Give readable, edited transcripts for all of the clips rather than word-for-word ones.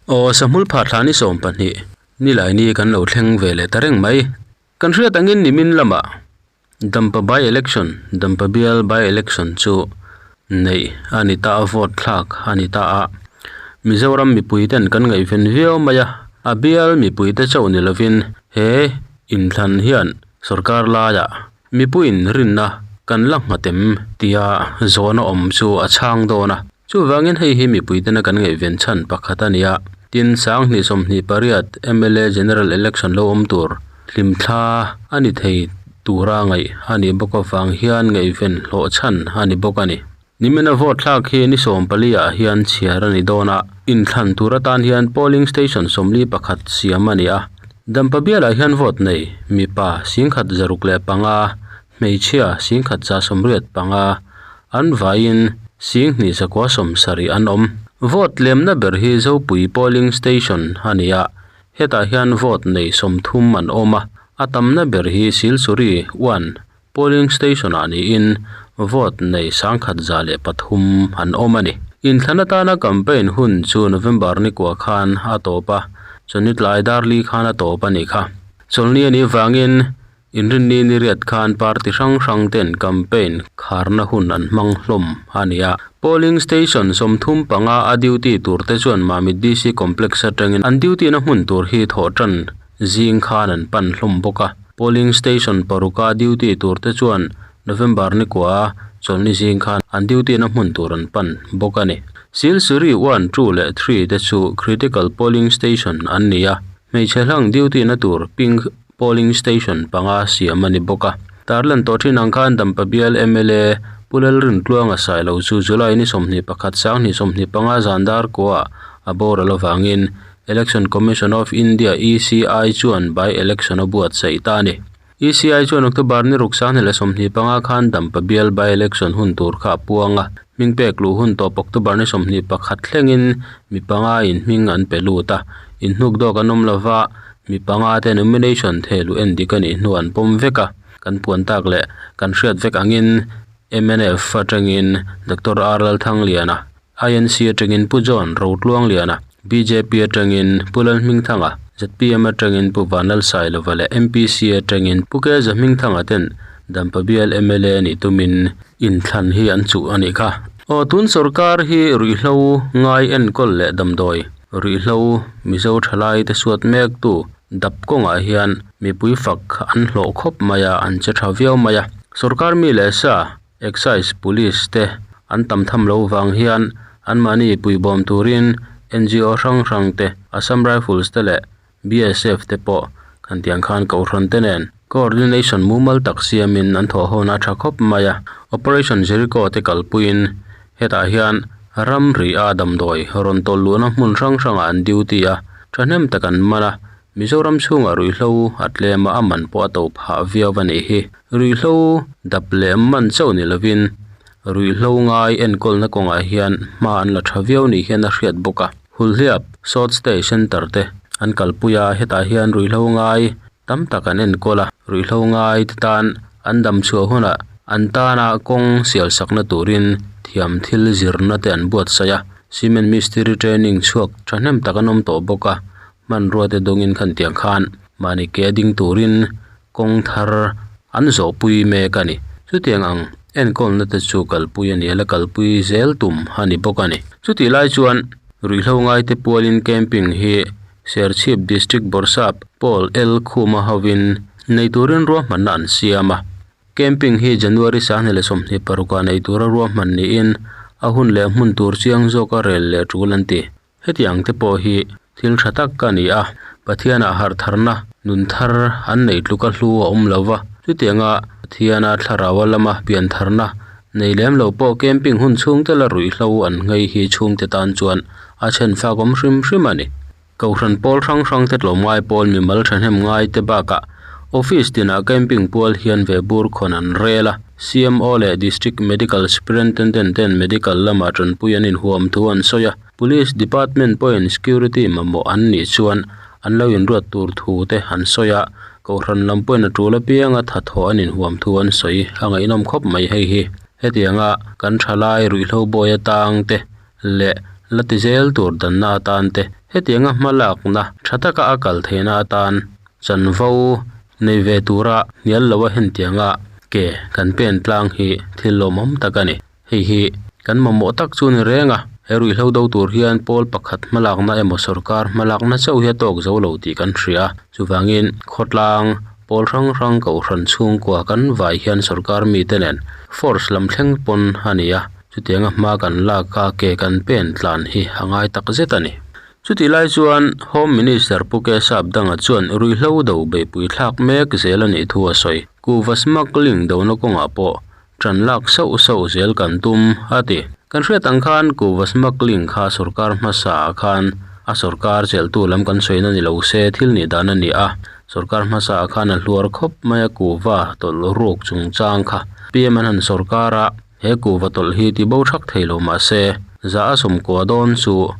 Aw Sahmul phah thla ni 12 Nilaini kan lo thleng ve leh ta reng mai. Kan hriat angin nimin lamah Dampa by election, Dampa bial by election chu neih a ni ta a, vote thlak a ni ta a. Mizoram mipui ten kan ngaihven viau mai a, a bial mipui te chauh ni lovin he inthlan hian sorkar laiah mipuiin rinna kan la nghatem tia zawhna awm chu a chhang dawn a. Chuvangin hei hi mipui tena kan ngaihven chhan pakhat a ni a, tin 2028 mla General Election lo awm tur hlimthla a ni thei tura ngaih a nih bawk avang hian ngaihven hlawh chhan a ni bawk a ni. Nimina vote thlak hi ni 14 ah hian chhiar a ni dawn a, inthlan tur atan hian polling station 41 siam a ni a. Dampa bialah hian vote nei mipa 1,065, hmeichhia 1,185, an vaiin 2,970 an awm. Vote tlemna ber hi Zopui polling station a ni a, hetah hian vote nei 30 an awm a, a tamna ber hi Silsuri 1 Polling station ah niin vote nei 1,103 an awm a ni. Inthlan atana campaign hun chu November ni kua khan a tawp a, chawhni tlai dar li khan a tawp a nih kha. Chawlhni a nih vangin Inrinni ni riat khan party hrang hrang ten campaign kharna hun an hmang hlawm a ni a. Polling station 35 a duty tur te chuan Mamit DC Complex atangin an duty na hmun tur hi thawh tan zing khan an pan hlawm bawk a. Polling station paruka duty tur te chuan November ni kua chawlhni zing khan an duty na hmun tur an pan bawk a ni. Silsuri 1, 2 leh 3 te chu critical polling station an ni a, hmeichhe hlang duty na tur pink polling station panga siam a ni bawk a. Tarlan tawh thin ang khan Dampa bial mla Pu Lalrintluanga Sailo chu July ni 21 2025 zan dar kuaah a boral avangin Election Commission of India, ECI, chuan by election a buatsaih ta a ni. ECI chuan October ni ruk 2025 khan Dampa bial by election hun tur kha a puang a, hming pek luh hun tawp October ni 21 thlengin mi panga in hming an pe lut a, inhnuk dawk an awm lova, mi panga te nomination theh luh en dik a nih hnu an pawm vek a, kan puan tak leh kan hriat vek angin mnf atangin Doctor R Lalthangliana, INC atangin Pu John Rotluangliana, bjp atangin Pu Lalhmingthanga, zpm atangin Pu Vanlalsailova leh MPC atangin Pu Keza Hmingthanga ten Dampa bial mla nih tumin inthlan hi an chuh a nih kha. Aw tun sorkar hi ruihhlo ngai enkawl leh damdawi ruihhlo Mizo thalai te suat mek tu dap kawngah hian mipui fak an hlawh khawp mai a, an che tha viau mai a. Sorkar mi leh sa Excise Police te an tam tham lo vang hian anmahni puibawm turin NGO hrang hrang te, Assam Rifles te leh BSF te pawh kan tiang khan kohhran te nen coordination mumal tak siamin an thawh hona a tha khawp mai a. Operation Jericho te kalpuiin hetah hian ramri a damdawi rawn tawlh luhna hmun hrang hrangah an duty a, thahnem tak an man a. Mizoram chhungah ruihhlo a tlem a, a man pawh a to phah viau a nih hi. Ruihhlo dap leh man chauh ni lovin ruihhlo ngai enkawlna kawngah hian hma an la tha viau nih hian a hriat bawk a. Hulhliap Short Stay Centre te an kalpui a, hetah hian ruihhlo ngai tam tak an enkawl a, ruihhlo ngai te tan an dam chhuah hunah an tana kawng sial sakna turin thiam thil zirna te an buatsaih a, cement mistiri training chhuak thahnem tak an awm tawh bawk a. Hmanrua te dawngin khan tiang khan mahni ke ding turin kawng thar an zawhpui mek a ni. Chutiang ang enkawlna te chu kalpui a ni a, la kalpui zel tum a ni bawk a ni. Chutih lai chuan ruihhlo ngaite pualin camping hi Serchhip District Bawrhsap Paul L Khuma hovin nei turin ruahmanna an siam a. Camping hi January 2026 ah nei tura ruahman niin a hun leh hmun tur chiang zawka rel leh tul an ti. Hetiang te pawh hi thil tha tak a ni a, Pathianah harh tharna nun thar an nei tluka hlu a awm lo va, chutianga Pathiana thlaraua lama pian tharna nei lem lo pawh camping hun chhungte la ruihhlo an nghei hi chhungte tan chuan a chhen fak awm hrim hrim a ni. Kohhran pawl hrang hrang te tlawmngai pawl mimal thahnem ngai te bakah office tinah camping pual hian ve bur khawn an rel a, CMO leh District Medical Superintendent ten medical lamah tanpui an inhuam thu an sawi a. Police Department pawhin security mamawh an nih chuan an lo inruat tur thu te an sawi a, Kohhran lam pawhin a tul apianga thathawh an inhuam thu an sawi a ngaihnawm khawp mai hei hi. Hetianga kan thalai ruihhlo bawi atang te leh la ti zel tur danna atan te. Hetianga hmalakna tha taka a kal theihna atan chanvo nei ve tura hnial loa hentianga ke kan pen tlang hi thil lawmawm tak a ni. Hei hi kan mamawh tak chu a ni reng a, he ruihhlo do tur hian pawl pakhat hmalakna emaw sorkar hmalakna chauh hi a tawk zo lo tih kan hria a, chuvangin khawtlang pawl hrang hrang kohhran chhungkua kan vai hian sorkar mite nen force lam thleng pawn a ni a, chutianga hma kan lak a ke kan pen tlan hi a ngai tak zet a ni. Chutih lai chuan Home Minister Pu Kesap Danga chuan ruihhlo do beihpui thlak mek zel a nih thu a sawi. Kuhva smuggling dona kawngah pawh ṭan lak sauh sauh zel kan tum, a ti. Kan hriat ang khan kuhva smuggling kha sorkar hmasa ah khan a sorkar chelhtu lam kan sawina ni lo se thil nih dan a ni a. Sorkar hmasa ah khan a hluar khawp mai a kuhva tawlh ruk chungchang kha PM an han sorkar a, he kuhva tawlh hi ti bo thak thei lo mah se za a sawmkua dawn chu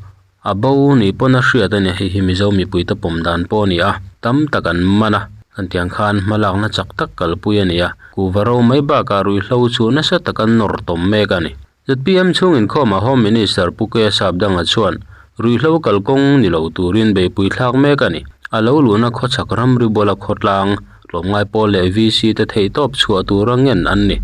A bo ni pawn a hriat a ni, hei hi Mizo mipuite pawm dan pawh a ni a, tam tak an man a, kan tiang khan hmalakna chak tak kalpui a ni a, kuhva ro mai bakah ruihhlo chu nasa taka nawr tawm mek a ni. ZPM chhung inkhawmah Home Minister Pu K Sapdanga chuan ruihhlo kalkawng ni lo turin beihpui thlak mek a ni. A lo luhna khawchhak ramri bawla khawtlang Tlawmngai pawl leh VC te theihtawp chhuah tura ngen an ni.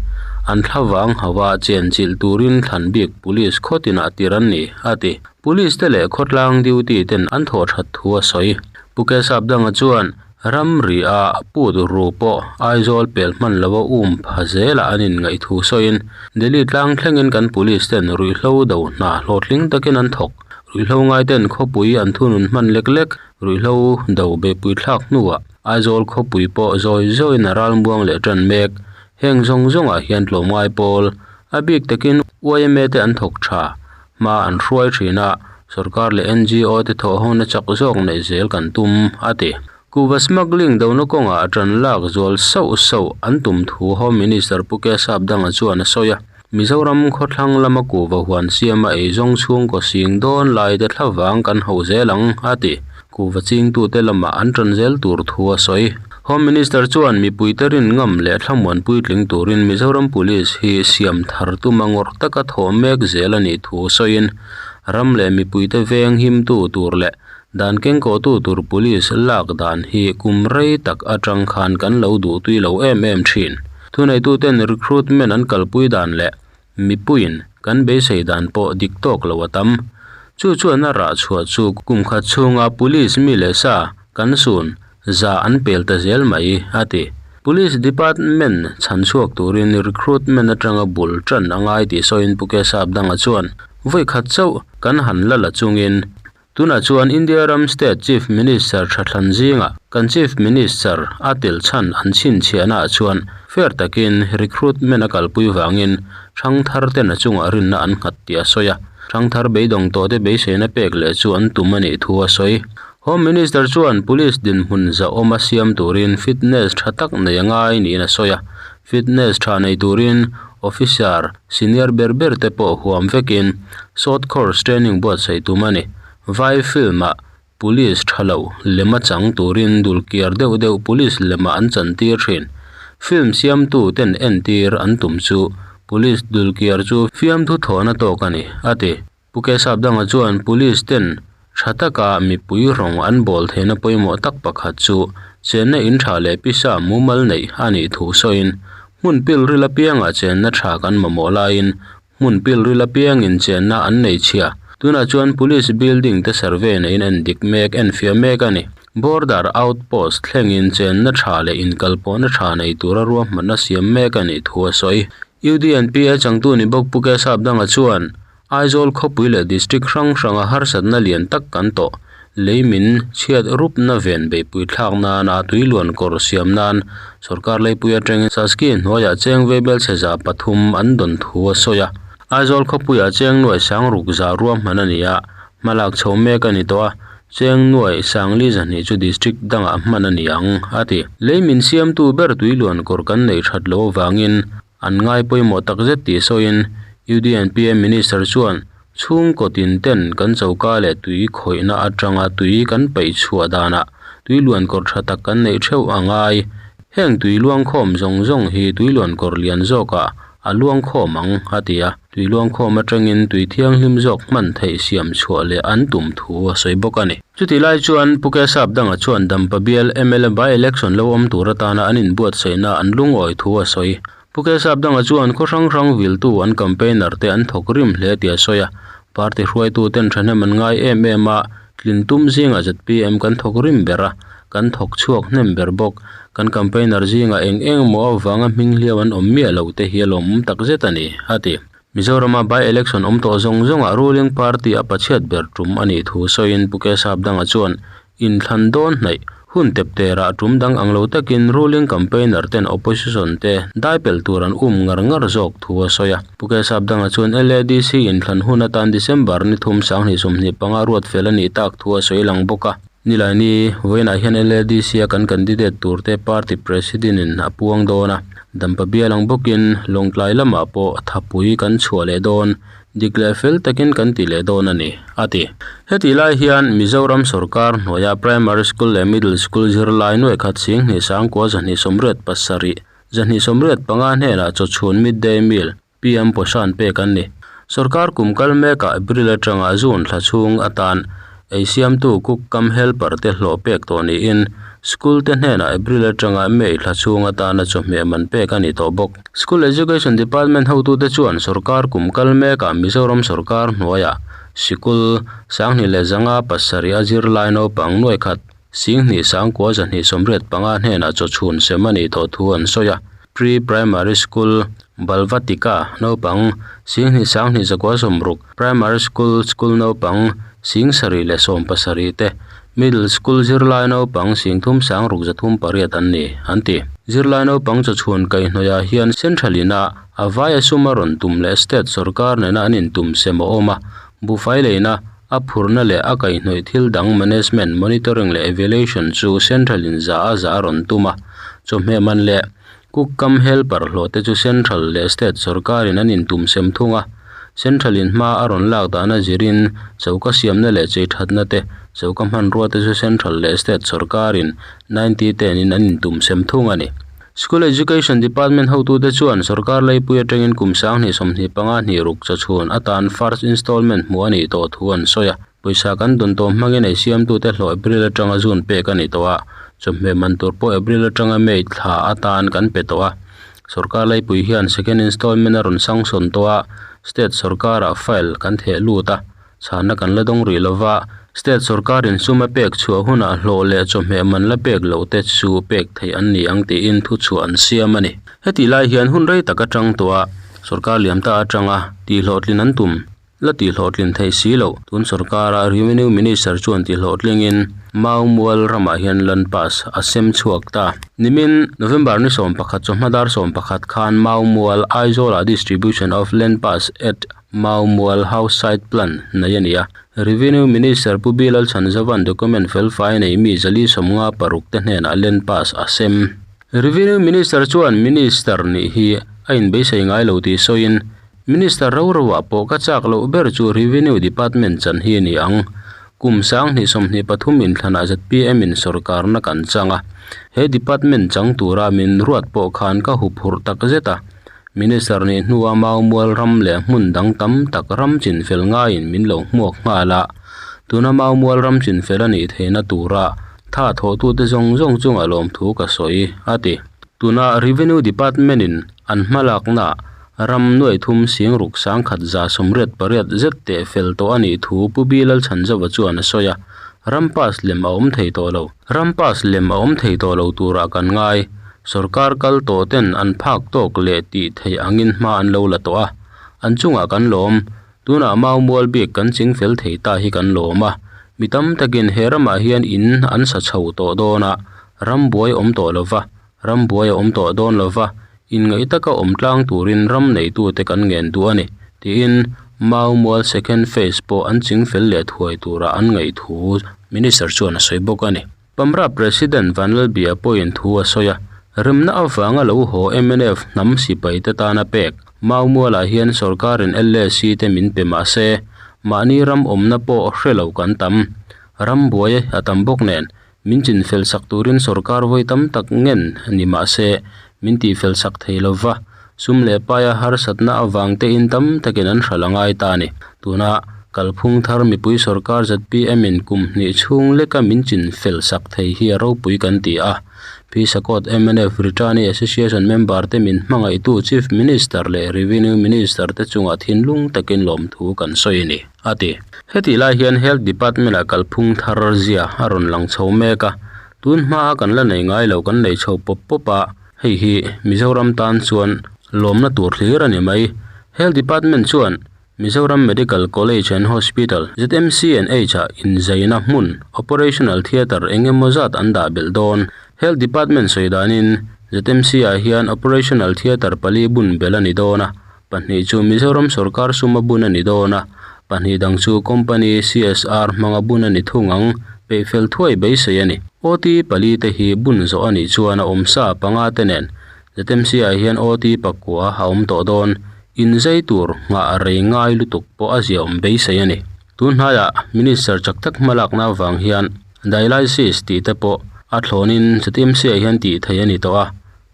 An thlavang hauha chenchilh turin thlan bik Police khaw tinah tir an ni, a ti. Police te leh khawtlang duty ten an thawh that thu a sawi. Pu Kesapdanga chuan ramri ah put ru pawh Aizawl pel hman lova um pha zelah an inngaih thu sawiin Delhi tlang thlengin kan Police ten ruihhlo do hna hlawhtling takin an thawk. Ruihhlo ngaiten khawpui an thunun hman lek lek. Ruihhlo do beihpui thlak hnuah Aizawl khawpui pawh zawi zawiin a ralmuang leh tan mek. Heng zawng zawngah hian tlawmngai pawl a bik takin yma te an thawk tha. Hma an hruai thin a, sorkar leh NGO te thawhhawna chak zawk neih zel kan tum, a ti. Kuhva smuggling dona kawngah tan lak zual sauh sauh an tum thu Home Minister Pu Kesapdanga chuan a sawi a. Mizoram khawthlang lama kuhva huan siama eizawng chhungkaw sing dawn lai te thlavang kan hauh zel ang, a ti. Kuhva chingtute lamah an tan zel tur thu a sawi. Home Minister chuan mipuite rin ngam leh thlamuan puitling turin Mizoram Police hi siam thar tuma ngawrh taka thawh mek zel a nih thu sawiin, ram leh mipuite veng himtu tur leh dan kengkawhtu tur Police lak dan hi kum rei tak atang khan kan lo duhtui lo em em thin. Thuneituten recruitment an kalpui dan leh mipuiin kan beisei dan pawh dik tawk lo a tam. Chu chuan a rah chhuah chu kum khat chhunga police mi leh sa kan sun za an pel ta zel mai, a ti. Police department chhan chhuak turin recruitment atanga bul tan a ngai tih sawiin Pu Kesapdanga chuan vawi khat chauh kan han la la chungin Tunah chuan India ram state chief minister tha thlan zingah kan chief minister a tel chhan an chhinchhiahnaah chuan fair takin recruitment a kalpui vangin thangthar ten a chungah rinna an nghat tih a sawi a, thangthar beidawng tawhte beiseina pek leh chu an tum a nih thu a sawi. Home Minister chuan police dinhmun zahawm a siam turin fitness tha tak nei a ngai niin a sawi a, fitness tha nei turin Officer senior ber ber te pawh huam vekin short course training buatsaih tum a ni. Vai film ah police tha lo lem a chang turin dul kiar deuh deuh police lemah an chantir thin. Film siamtu ten entir an tum chu police dul kiar chu fiamthu thawhna tawk a ni, a ti. Pu Kesapdanga chuan Police ten tha taka mipui rawng an bawl theihna pawimawh tak pakhat chu chenna in tha leh pisa mumal neih a nih thu sawiin, hmun pilril apiangah chenna tha kan mamawh laiin hmun pilril apiangin chenna an nei chhia. Tunah chuan Police building te survey neiin en dik mek enfiah mek a ni. Border outpost thlengin chenna tha leh inkalpawhna tha nei tura ruahmanna siam mek a nih thu a sawi. UDNPA changtu ni bawk Pu Kesapdanga chuan Aizawl khawpui leh district hrang hranga harsatna lian tak kan tawh. Lei min chhiat rupna ven beihpui thlak nana tui luan kawr siam nan sorkar leipui atangin Saski hnuaiah cheng veibelchhe 300 an dawn thu a sawi a. Aizawl khawpuiah cheng nuai sang ruk za ruahman a ni a, hmalak chho mek a ni tawh a, cheng nuai sangli 200 chu district dangah hman a ni ang, a ti. Lei min siamtu ber tui luan kawr kan neih that loh avangin An ngai pawimawh tak zet tih sawiin UDNPA Minister chuan chhungkaw tin ten kan choka leh tui khawihna atanga tui kan peih chhuah danah tui luankawr tha tak kan neih theuh a ngai. Heng tui luangkhawm zawng zawng hi tui luankawr lian zawkah A luang khawm ang, a ti a. Tui luang khawm atangin tui thianghlim zawk hman theih siam chhuah leh an tum thu a sawi bawk a ni. Chutih lai chuan Pu Kesap danga chuan Dampa bial mla by-election lo awm tur atana an inbuatsaihna an lungawi thu a sawi. Pu Kesap danga chuan khaw hrang hrang viltu an campaigner te an thawk rim hle tih a sawi a. Party hruaituten thahnem an ngai em em a, tlin tum zingah zpm kan thawk rim ber a, kan thawk chhuak hnem ber bawk. Kan campaigner zingah eng eng emaw avanga hming hliau an awm miah lo te hi a lawmawm tak zet a ni, a ti. Mizorama by-election awm tawh zawng zawngah ruling party a pachhiat ber tum a nih thu sawiin Pu Kesap danga chuan inthlan dawn hnaih hun tep terah tum dang ang lo takin ruling campaigner ten opposition te dai pel tur an um ngar ngar zawk thu a sawi a. Pu Kesap danga chuan LADC inthlan hun atan December ni thum 2025 ruat fel a nih tak thu a sawi lang bawk a. Nilaini, vawiinah hian LADC-a kan candidate turte party president-in a puang dawn a, Dampa bial ang bawkin Lawngtlai lamah pawh thapui kan chhuah leh dawn, dik leh fel takin kan ti leh dawn a ni, a ti. Hetih lai hian Mizoram sorkar hnuaia Primary School leh Middle School zirlai nuaikhat 10 sangkua 287, 285 hnenah chawchhun midday meal, PM Poshan pek an ni. Sorkar kum kal mekah April atanga June thla chhung atan ei siamtu cook cum helper te hlawh pek tawh niin school te hnenah April atanga May thla chhung atana chawhmeh man pek a ni tawh bawk. School Education Department hotute chuan sorkar kum kal mekah Mizoram sorkar hnuaiah sikul 2107 a zirlai naupang nuaikhat 10 sangkua 285 hnenah chawchhun sem a nih tawh thu an sawi a. Pre-Primary School, Balvatika naupang 10 sanghnih zakua sawmruk, Primary School school naupang 770 te, Middle School zirlai naupang 3 sangruk 308 an ni, an ti. Zirlai naupang chawchhun kaihhnawihah hian Central ina a vaia sum a rawn tum leh State sorkar nena an intum sem a awm a, buhfai leina, A phurna leh a kaihhnawih thil dang management, monitoring leh evaluation chu Central in za a za a rawn tum a. Chawhmeh man leh cook cum helper hlawh te chu Central leh State sorkar in an intum sem thung a. Central in hma a rawn lak dan a zirin choka siamna leh chei thatna te, choka hmanrua te chu Central leh State sorkar in 90 ten in an intum sem thung a ni. School Education Department hotute chuan sorkar leipui atangin kum 2025 hnih ruk chawchhun atan first installment hmuh a nih tawh thu an sawi a. Pawisa kan dawn tawh hmangin ei siamtute hlawh April atanga June pek a ni tawh a, chawhmeh man tur pawh April atanga May thla atan kan pe tawh a. Sorkar leipui hian second installment a rawn sanction tawh a, state sorkarah file kan theh lut a. Chhana kan la dawng rih lova, state sorkarin sum a pek chhuah hunah hlawh leh chawhmeh man la pek loh te chu pek theih an ni ang tiin thuchhuah an siam a ni. Hetih lai hian hun rei tak atang tawh a, sorkar liam ta atanga tihhlawhtlin an tum la tihhlawhtlin theih si loh. Tun sorkara Revenue Minister chuan tihhlawhtlingin Mau Mual ramah hian Land Pass a sem chhuak ta. Nimin November ni 11 chawhma dar 11 khan Mau Mual Aizawlah Distribution of Land Pass at Mau Mual House Site Plan nei a ni a. Revenue Minister Pu B Lalchhanzauva'n document felfai nei mi 456 te hnenah land pass a sem. Revenue Minister chuan Minister nih hi a inbeisei ngai lo tih sawiin, Minister ro roah pawh ka chak loh ber chu Revenue Department chan hi a ni ang. Kum 2023 inthlanah zpm in sorkarna kan chang a, he department chang tura min ruat pawh khan ka huphurh takzet a. Minister nih hnua Maumual ram leh hmun dang tam tak ram chinfel ngaiin min lo hmuak nghal a, tuna Maumual ram chinfel a nih theihna tura tha thawhtute zawng zawng chungah lawmthu ka sawi, a ti. Tuna Revenue Department-in an hmalakna ram nuaithum singruk 1188 zet teh fel tawh a nih thu Pu B Lalchhanzova chuan a sawi a, ram pass lem a awm thei tawh lo. Ram pass lem a awm thei tawh lo turah kan ngai. Sorkar kal tawh ten an phak tawk leh tih theih angin hma an lo la tawh a. An chungah kan lawm. Tunah mau mual bik kan ching fel thei ta hi kan lawm a. Mi tam takin he ramah hian in an sa chho tawh dawn a, ram buai awm tawh lo va, ram buai a awm tawh dawn lo va, inngaih taka awm tlang turin ram neitute kan ngen duh a ni, tiin Mau Mual Second Phase pawh an ching fel leh thuai tura an ngaih thu Minister chuan a sawi bawk a ni. Pamra President Vanlalbia pawhin thu a sawi a, remna avanga lo haw mnf hnam sipaite tana pek Mau Mualah hian sorkarin LAC te min pe mah se, mahni ram awmna pawh hre lo kan tam. Ram buai a tam bawk nen, Min chinfel sak turin sorkar vawi tam tak ngen ni mah se, min tihfel sak thei lo va. Sum leh paia harsatna avang tein tam takin an hralh a ngai ta a ni. Tuna kalphung thar mipui sorkar zpm in kum hnih chhung leka min chin fel sak thei hi a ropui kan ti a. Phisakawt mnf Returnee Association member te min hmangaihtu Chief Minister leh Revenue Minister te chungah thinlung takin lawmthu kan sawi a ni, a ti. Hetih lai hian Health Department ah kalphung thar zia a rawn lang chho mek a, tun hmaa kan la nei ngai lo kan nei chho pawp pawp a, hei hi Mizoram tan chuan lawmna tur hlir a ni mai. Health Department chuan Mizoram Medical College and Hospital, ZMCNH, ah inzaina hmun, Operational Theatre, eng emaw zat an dah belh dawn. Health Department sawi danin, ZMC-ah hian Operational Theatre pali bun belh a ni dawn a, pahnih chu Mizoram sorkar suma bun a ni dawn a, pahnih dang chu company CSR hmanga bun a ni thung ang, peihfel thuai beisei a ni. OT pali te hi bun zawh a nih chuan a awmsa panga te nen ZMC-ah hian OT pakua a awm tawh dawn. Inzei tur nghah rei ngai lutuk pawh a ziaawm beisei a ni. Tun hnaiah Minister chak tak hmalakna avang hian Dialysis tih te pawh a thlawnin ZMC-ah hian tih theih a ni tawh a,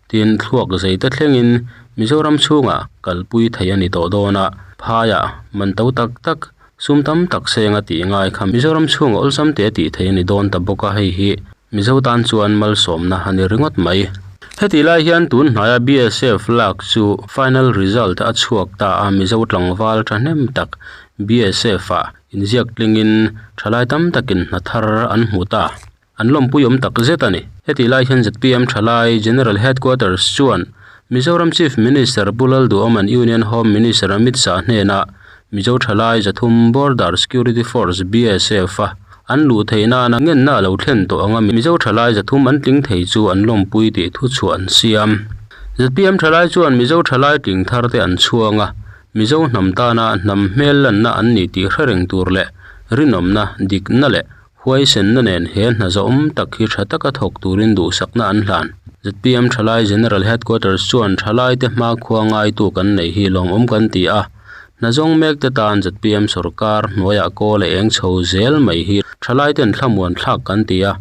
tin thluak zei te thlengin Mizoram chhungah kalpui theih a ni tawh dawn a, phaiah man to tak tak sum tam tak seng a tih ngai kha Mizoram chhungah awlsam te tih theih a ni dawn ta bawk a, hei hi Mizo tan chuan malsawmna a ni ringawt mai. Hetih lai hian tun hnaia BSF lak chu final result a chhuak ta a, Mizo tlangval thahnem tak BSF ah inziak tlingin thalai tam takin hna thar an hmu ta. An lawmpui awm tak zet a ni. Hetih lai hian zpm thalai General Headquarters chuan Mizoram Chief Minister Pu Lalduhawma'n Union Home Minister Amit Shah hnenah Mizo thalai zathum Border Security Force, BSF, a an luh theih nana ngenna a lo thlen tawh anga Mizo thalai zathum an tling thei chu an lawmpui tih thuchhuah an siam. Zpm thalai chuan Mizo thalai tling thar te an chhuang a, Mizo hnam tana hnam hmel lanna an ni tih hre reng tur leh rinawmna, dikna leh Huaisenna nen he hna zawhawm tak hi tha taka thawk turin duhsakna an hlan. Zpm Thalai General Headquarters chuan thalaite hmakhua ngaitu kan neih hi lawmawm kan ti a, hna zawng mekte tan zpm sawrkar hnuaiah kawl a eng chho zel mai hi thalaiten thlamuan thlak kan ti a,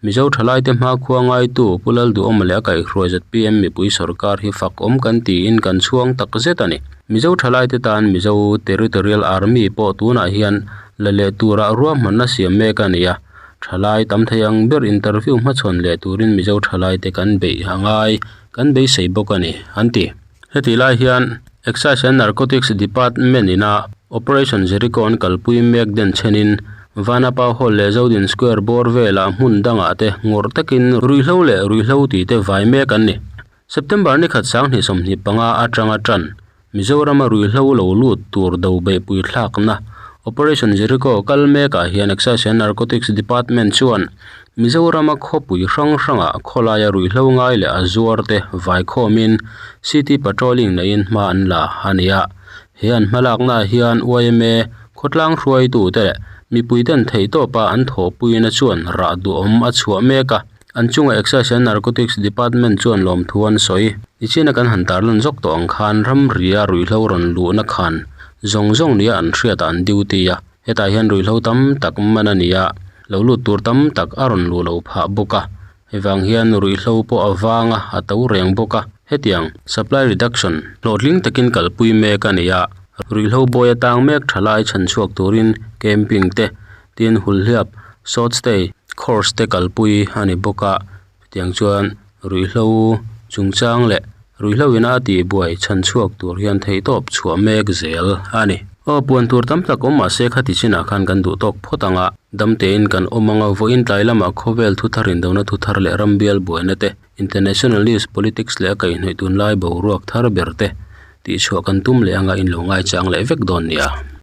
Mizo thalaite hmakhua ngaitu Pu Lalduhawma leh a kaihhruai zpm mipui sawrkar hi fakawm kan tiin kan chhuang tak zet a ni. Mizo thalaite tan Mizo Territorial Army pawh tunah hian La leh turah ruahmanna siam mek a ni a, thalai tam thei ang ber interview hmachhawn leh turin Mizo thalaite kan beih a ngai, kan beisei bawk a ni, an ti. Hetih lai hian Excise and Narcotics Department ina Operation Jericho an kalpui mek den chhenin Vanapa Hall leh Zodin Square bawr velah hmun dangah te ngawrh takin ruihhlo leh ruihhlo tih te vai mek an ni. September ni khat 2025 atanga tan Mizorama ruihhlo lo lut tur do beihpui thlakna Operation Jericho kal mekah hian Excise and Narcotics Department chuan Mizorama khawpui hrang hrangah khawlaia ruihhlo ngai leh a zuar te vaikhawmin City Patrolling neiin hma an la a ni a. He an hmalaknaah hian yma khawtlang hruaitute leh mipuiten theihtawpa an thawhpuina chuan rah duhawm a chhuah mek a. An chunga Excise and Narcotics Department chuan lawmthu an sawi. Nichina kan han tarlan zawk tawh ang khan ramria ruihhlo rawn luhna khan zawng zawng nia an hriatah an duty a, hetah hian ruihhlo tam tak man a ni a, lo lut tur tam tak a rawn luh lo phah bawk a, hei vang hian ruihhlo pawh a vang a, a to reng bawk a, hetiang supply reduction hlawhtling takin kalpui mek a ni a, ruihhlo bawi atang mek thalai chhanchhuak turin camping te Tin, Hulhliap, Short Stay, Course te kalpui a ni bawk a, chutiang chuan ruihhlo chungchang leh ruihhlo ina a tihbuai chhan chhuak tur hian theihtawp chhuah mek zel a ni. Aw, puan tur tam tak awm mahse khati chinah khan kan duh tawk phawt ang a, damtein kan awm ang a, vawiin tlai lamah khawvel thuthar indona thuthar leh rambial buaina te, International News, Politics leh a kaihhnawih tunlai boruak thar ber te tihchhuah kan tum leh anga in lo ngaichang leh vek dawn nia.